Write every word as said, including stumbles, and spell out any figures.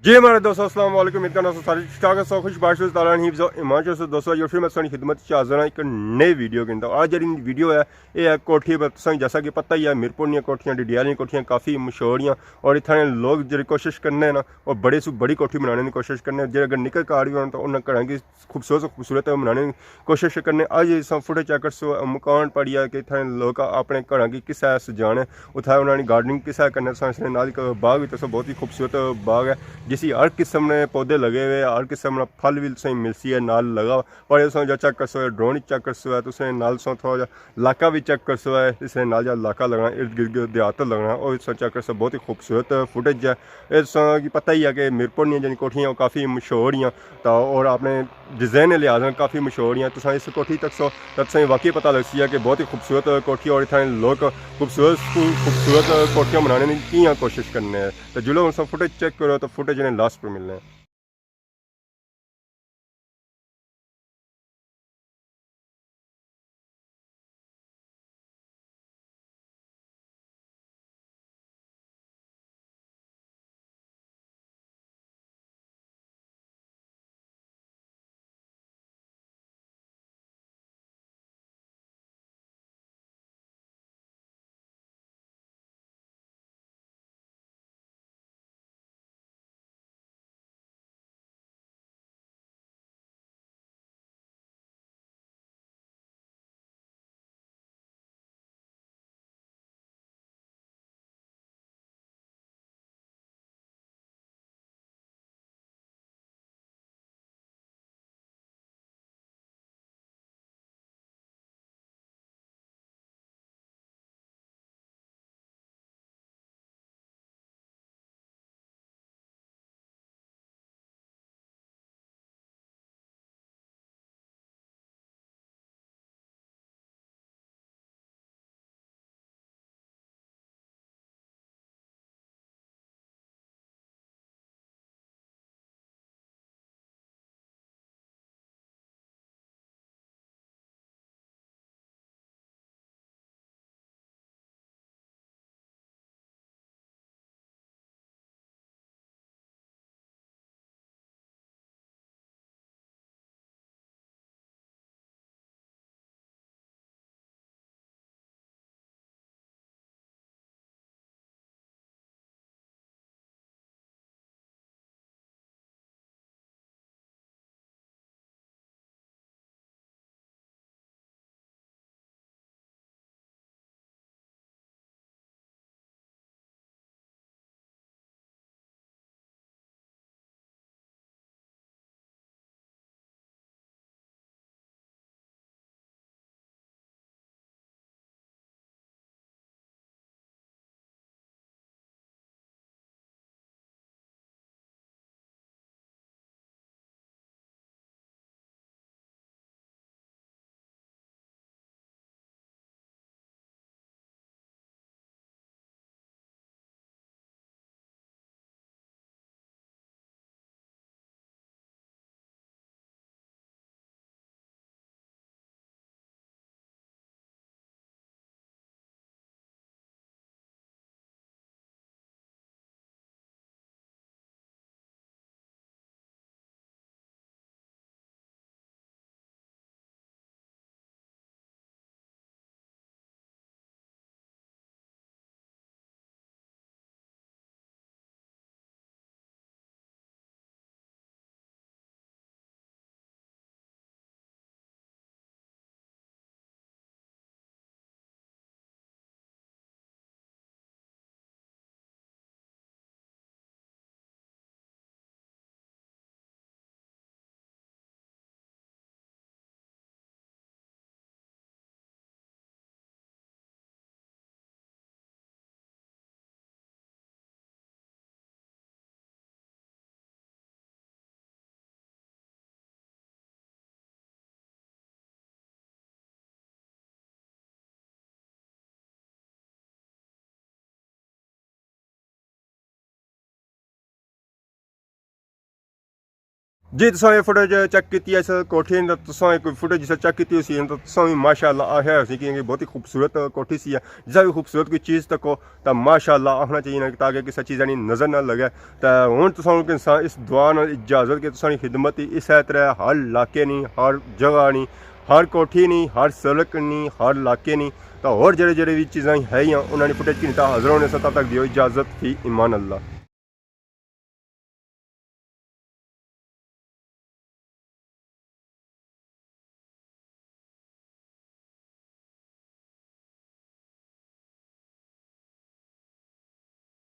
جی ہمارے دوستو، السلام علیکم۔ امید کرنا سو سارے ٹھیک ٹھاک سو، خوش باش سو، تعالی حفظ و امان چ سو۔ دوستو، اج پھر میں تساں نی خدمت چ حاضر ہاں ایک نئے ویڈیو کے اندر۔ اج جیہڑی ویڈیو ہے، اے ہے کوٹھی پر۔ تساں جیسا کہ پتہ ہی ہے، میرپور نیاں کوٹھیاں، ڈڈیال نیاں کوٹھیاں کافی مشہور ہیاں، اور اتھاں نے لوگ جیہڑی کوشش کرنے نا، وہ بڑے سو بڑی کوٹھی بنانے نی کوشش کرنے۔ جیہڑے اگر نکے گھر وی ہون تو انہاں گھراں کی خوبصورت خوبصورت بنانے نی کوشش کرنے۔ اج اساں فوٹیج چیک کرسو، مکان پڑیا کہ اتھاں لوک اپنے گھراں کی کس طرح سجانے، اتھاں انہاں نی گارڈننگ کس طرح کرنے۔ اساں اس نے نال ایک باغ وی تساں، بہت ہی خوبصورت باغ ہے، جس ہی ہر قسم نے پودے لگے ہوئے، ہر قسم نا پھل وی تساں ملسی ہے نال لگا۔ پر اساں جا چیک کرسو، ڈرون وچ چیک کرسو ہے، تساں نال اساں تھوڑا جا علاقہ وی چیک کرسو ہے، اس نے نال جا علاقہ لگنا، ارد گرد دیہات لگنا، اور اساں چیک کرسو، بہت ہی خوبصورت فوٹیج ہے۔ اے تساں کی پتہ ہی ہے کہ میرپور نیاں جیہڑیاں کوٹھیاں، وہ کافی مشہور ہیاں، تا اور اپنے ڈیزائن نے لحاظ نال کافی مشہور ہیاں۔ تساں اس کوٹھی تکسو، تا تساں واقعی پتہ لگسی ہے کہ بہت ہی خوبصورت کوٹھی، اور اتھاں لوک خوبصورت، خوبصورت کوٹھیاں بنانے نی کیاں کوشش کرنے ہیں۔ تو جلو ہن تساں فوٹیج چیک کرو، تو فوٹیج نے لاسٹ پر ملنے ہیں۔ جی، تساں یہ فوٹیج چیک کیتی ہے اس کوٹھی نے، تساں کوئی فوٹیج جسے چیک کیتی ہوسی تے تساں بھی ماشاءاللہ آخیا ہوسی، کیونکہ بہت ہی خوبصورت کوٹھی سی ہے۔ جسا بھی خوبصورت کوئی چیز تکو تاں ماشاءاللہ آخنا چاہیے نا، تاکہ کسے چیزاں نی نظر نہ لگے۔ تے ہن تساں کی اس دعا نال اجازت کہ تساں نی خدمت ہی اسے طرح ہر علاقے نی، ہر جگہ نی، ہر کوٹھی نی، ہر سڑک نی، ہر علاقے نی، تے ہور جڑے جڑے بھی چیزاں ہے یا انہاں نی فوٹیج کی نی تے حاضر ہونے سے، تب تک دیو اجازت، فی امان اللہ۔